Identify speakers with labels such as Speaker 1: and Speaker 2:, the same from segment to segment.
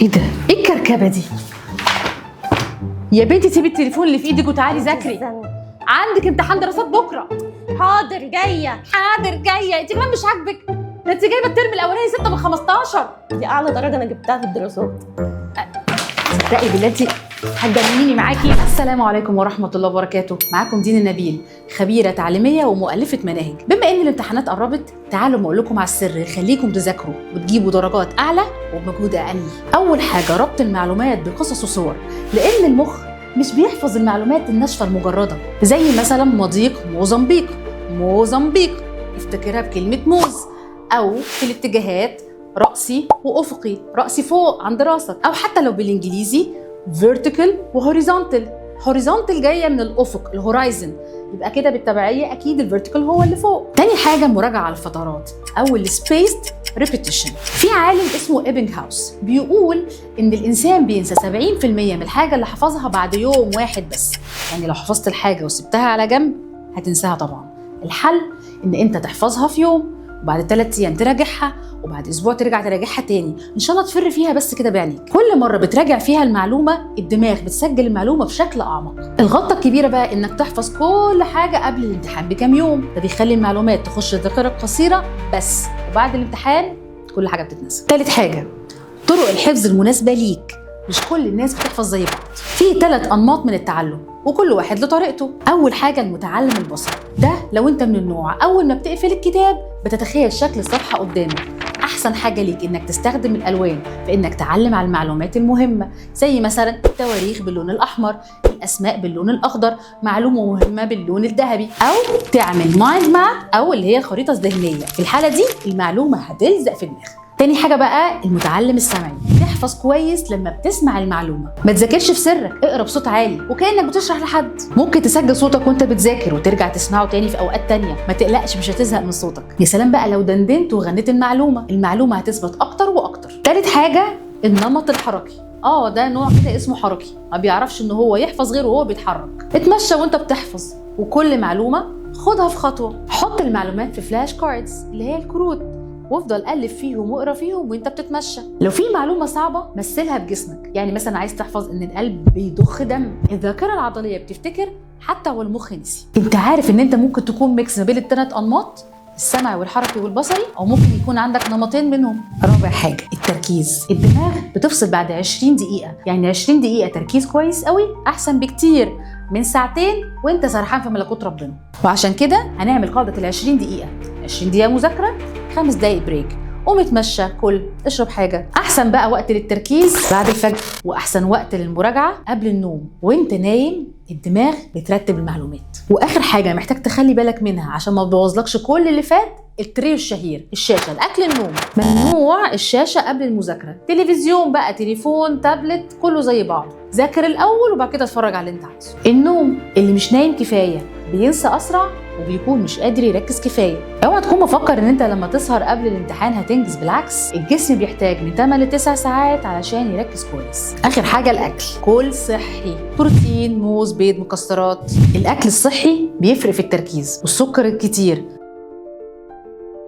Speaker 1: ايه ده؟ ايه الكركبه دي؟ يا بنتي سيبي التليفون اللي في ايدك وتعالي ذاكري، عندك امتحان دراسات بكره.
Speaker 2: حاضر جاية.
Speaker 1: حاضر جاية، انت كمان مش عاجبك؟ ده انت جايبه الترم الاولاني 6 من 15.
Speaker 2: دي اعلى درجه انا جبتها في الدراسات.
Speaker 1: صدقي بالله انت هتجننيني معاكي. السلام عليكم ورحمة الله وبركاته، معاكم دين النبيل، خبيرة تعليمية ومؤلفه مناهج. بما ان الامتحانات قربت، تعالوا ما اقول لكم على السر اللي يخليكم تذاكروا وتجيبوا درجات اعلى وبمجهود اقل. اول حاجة، ربط المعلومات بقصص وصور، لان المخ مش بيحفظ المعلومات الناشفه المجردة، زي مثلا مضيق موزمبيق، موزمبيق افتكرها بكلمه موز، او في الاتجاهات رأسي وأفقي، رأسي فوق عند راسك، أو حتى لو بالإنجليزي vertical و horizontal. horizontal جاية من الأفق، ال horizon، يبقى كده بالتبعية أكيد ال vertical هو اللي فوق. تاني حاجة، مراجعة على الفترات أو ال spaced repetition. في عالم اسمه إيبنغهاوس بيقول إن الإنسان بينسى 70% من الحاجة اللي حفظها بعد يوم واحد بس. يعني لو حفظت الحاجة وسبتها على جنب هتنساها طبعا. الحل إن أنت تحفظها في يوم، وبعد 3 ايام تراجعها، وبعد اسبوع ترجع تراجعها تاني، ان شاء الله تفر فيها بس كده بعينيك. كل مرة بتراجع فيها المعلومة الدماغ بتسجل المعلومة بشكل اعمق. الغلطة الكبيرة بقى انك تحفظ كل حاجة قبل الامتحان بكام يوم، ده بيخلي المعلومات تخش الذاكرة القصيرة بس، وبعد الامتحان كل حاجة بتتنسى. تالت حاجه، طرق الحفظ المناسبة ليك. مش كل الناس بتحفظ زي بعض. في 3 انماط من التعلم وكل واحد له طريقته. اول حاجه، المتعلم البصري. ده لو انت من النوع اول ما بتقفل الكتاب بتتخيل شكل الصفحة قدامك، احسن حاجة ليك انك تستخدم الالوان في انك تعلم على المعلومات المهمه، زي مثلا التواريخ باللون الاحمر، الاسماء باللون الاخضر، معلومة مهمة باللون الذهبي، او تعمل mind map او اللي هي الخريطة الذهنيه. في الحالة دي المعلومة هتلزق في دماغك. تاني حاجة بقى، المتعلم السمعي. تحفظ كويس لما بتسمع المعلومة. ما تذاكرش في سرك، اقرا بصوت عالي وكأنك بتشرح لحد. ممكن تسجل صوتك وانت بتذاكر وترجع تسمعه تاني في اوقات تانية. ما تقلقش، مش هتزهق من صوتك. يا سلام بقى لو دندنت وغنيت المعلومة، المعلومة هتثبت اكتر واكتر. تالت حاجة، النمط الحركي. ده نوع كده اسمه حركي، ما بيعرفش ان هو يحفظ غير وهو بيتحرك. اتمشى وانت بتحفظ، وكل معلومة خدها في خطوة. حط المعلومات في flash cards اللي هي الكروت، وافضل قلب فيهم واقرا فيهم وانت بتتمشى. لو في معلومة صعبة مثلها بجسمك، يعني مثلا عايز تحفظ ان القلب بيضخ دم، الذاكرة العضلية بتفتكر حتى والمخ نسي. انت عارف ان انت ممكن تكون mix ما بين الثلاث انماط، السمعي والحركي والبصري، او ممكن يكون عندك نمطين منهم. رابع حاجه، التركيز. الدماغ بتفصل بعد 20 دقيقه، يعني 20 دقيقة تركيز كويس قوي احسن بكتير من ساعتين وانت سرحان في ملكوت ربنا. وعشان كده هنعمل قاعدة ال 20 دقيقه: 20 دقيقة مذاكره، 5 دقايق break، قوم اتمشى، كل، اشرب حاجه. احسن بقى وقت للتركيز بعد الفجر، واحسن وقت للمراجعة قبل النوم. وانت نايم الدماغ بترتب المعلومات. واخر حاجة محتاج تخلي بالك منها عشان ما تبوظلكش كل اللي فات، التريو الشهير: الشاشه، الاكل، النوم. ممنوع الشاشة قبل المذاكره، تلفزيون بقى، تليفون، تابلت، كله زي بعضه. ذاكر الاول وبعد كده اتفرج على اللي انت عايزه. النوم، اللي مش نايم كفاية بينسى اسرع وبيكون مش قادر يركز كفايه. اوعى تكون مفكر ان انت لما تسهر قبل الامتحان هتنجز، بالعكس، الجسم بيحتاج من 8 ل 9 ساعات علشان يركز كويس. اخر حاجه، الاكل. كل صحي، بروتين، موز، بيض، مكسرات. الاكل الصحي بيفرق في التركيز، والسكر الكتير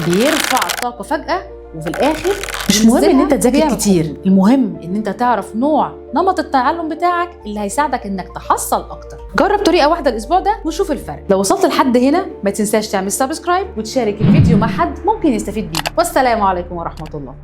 Speaker 1: بيرفع الطاقة فجاة وفي الاخر مش مهم ان انت تذاكر
Speaker 2: بيعمل
Speaker 1: كتير، المهم ان انت تعرف نوع نمط التعلم بتاعك اللي هيساعدك انك تحصل اكتر. جرب طريقه واحدة الاسبوع ده وشوف الفرق. لو وصلت لحد هنا ما تنساش تعمل subscribe وتشارك الفيديو مع حد ممكن يستفيد بيه. والسلام عليكم ورحمة الله.